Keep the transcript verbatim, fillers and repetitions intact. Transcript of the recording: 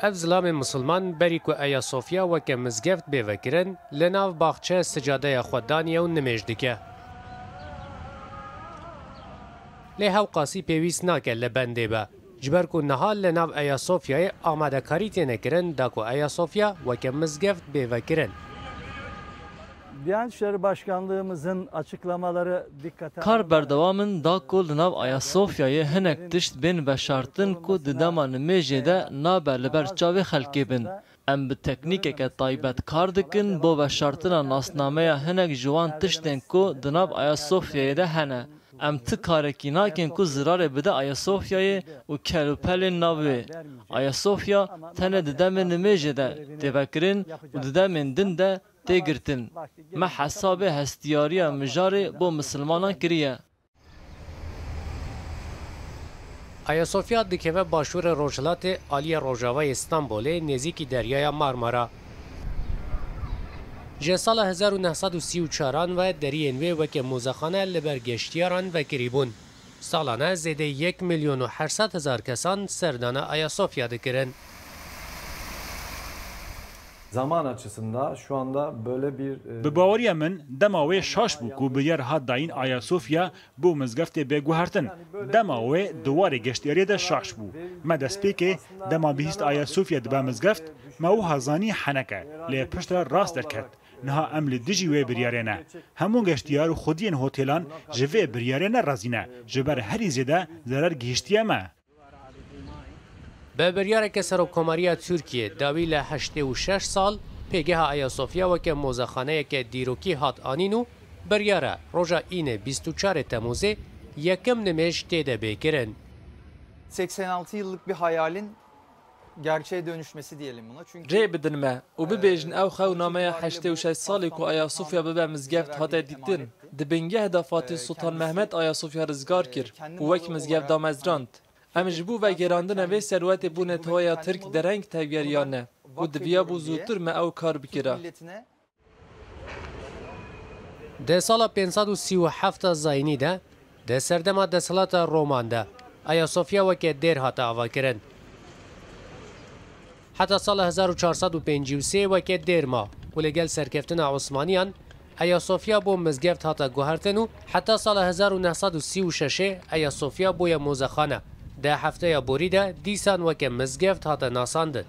Ev zilamê misilman berî ku Ayasofya weke mizgeft bê vekirin, li nav baxçe sicadeya xwe daniye û nimêj dike. Lê hewqasî pêwîst nake li bendê be. Ji ber ku niha li nav Ayasofyayê amadekarî têne kirin, da ku Ayasofya weke mizgeft bê vekirin. Diyanet İşleri Başkanlığımızın açıklamaları dikkate Kar berdewam in da ku li nav Ayasofyayê hinek tişt bên veşartin ku di dema nimêjê de nabe li ber çavê xelkê bin. Em bi teknîkeke taybet kar dikin bo veşartina nasnameya hinek ji wan tiştên ku di nav Ayasofyayê de hene. Em ti karekî nakin ku zirarê bide Ayasofyayê û kelûpelên nav wê. Ayasofya tenê di demên nimêjê de tê vekirin û di demên din de tê girtin. Me hesabê hestiyariya mijarê bo misilmanan kiriye. Ayasofya dikeve başûrê rojhilatê aliyê rojavayê Stenbolê nêzîkî Deryaya Marmara. Ji sala hezar û neh sed û sî û çaran ve deriyên wê weke mozexane li ber geştiyaran vekirî bûn. Salane zêdeyî yek milyon û heşt sed hezar kesan serdana Ayasofya dikirin. Zaman açısında şu anda böyle bir e, Bi baweriya min, dema wê şaş bû ku biryar hat dayîn Ayasofya bo mizgeftê bê guhertin. Dema wê di warê geştiyariyê de şaş bû. Me destpêkê dema bihîst Ayasofya dibe mizgeft, me wiha zanî henek e, lê piştre rast derket. Niha em li dijî wê biryarê ne. Hemû geştiyar û xwediyên hotêlan ji vê biryarê ne razî ne, ji ber herî zêde zerer gihîştiye me. Bi biryareke Serokkomariya Tirkiyê, dawî li heştê û şeş sal, pêgeha Ayasofya weke mozexaneyeke dîrokî hat anîn û biryar e roja înê bîst û çarê Temûzê yekim nimêj tê de bê kirin. seksen altı yıllık bir hayalin gerçeğe dönüşmesi diyelim buna. Çünkü Rê bidin me û bibêjin ew xewnameya heştê û şeş salî ku Ayasofya bibe mizgeft hate dîtin. Di bingeh de Fatih Sultan Mehmet Ayasofya rizgar kir û wek mizgeft damezrand. Em ji bo vegêrandina vê serwetê bo netewaya Tirk dereng tevgeriyane û diviya bû zûtir me ew kar bikira. Di sala pênc sed û sî û heft zayînî de, di serdema desthilata Roman de, Ayasofya weke dêr hate avakirin. Heta sala hezar û çar sed û pêncî û sê weke dêr ma û li gel serkeftina Osmaniyan, Ayasofya bo mizgeft hate guhertin û heta sala hezar û neh sed û sî û şeşê Ayasofya bûye mozexane. Di hefteya borî de dîsan weke mizgeft hate nasandin.